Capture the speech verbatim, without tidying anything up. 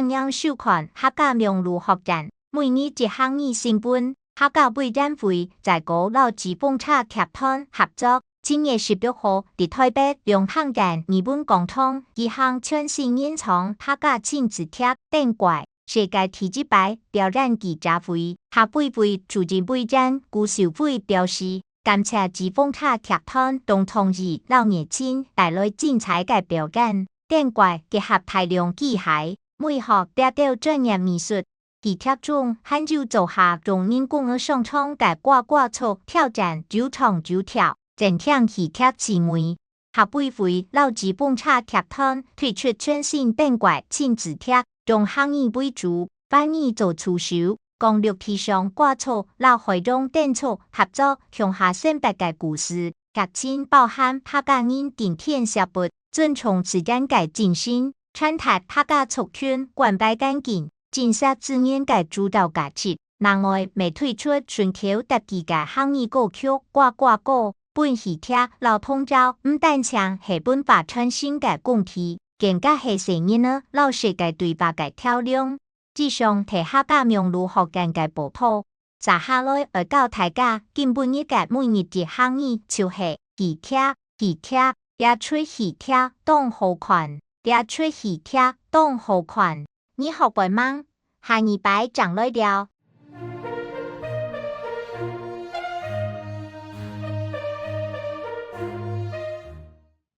歡迎收看客家網路學院，每日一客語新聞。客家委員會在高雄老紙風車劇團合作，七月十六號佇臺北龍騰苑藝文廣場舉行全新原創客家親子劇《頂怪》世界第一擺表演記者會。客委會主任委員古秀妃表示， 感謝紙風車劇團當創意摎熱情帶來精彩个表演。頂怪結合大量機械、美學這兜專業藝術，戲劇中還有做下用人工个想像个呱呱族挑戰有唱有跳，增添戲劇趣味。客委會摎紙風車劇團推出全新頂怪親子劇，用客語為主，翻譯做助手， 講陸地上呱族摎海洋等族合作共下生活个故事，劇情包含客家人敬天惜佛、尊重自然个精神，傳達客家族群關懷環境、珍惜自然个主導價值。另外，乜推出順口得意个客語歌曲《呱呱歌》，分戲劇摎童謠毋單淨係文化傳承个工具，更加係細人仔摎世界對話个橋梁。 以上係客家網路學院个報導。接下來愛教大家今晡日个每日一客語，就係戲劇，戲劇，這齣戲劇當好看，這齣戲劇當好看。你學會吂？下二擺正來尞。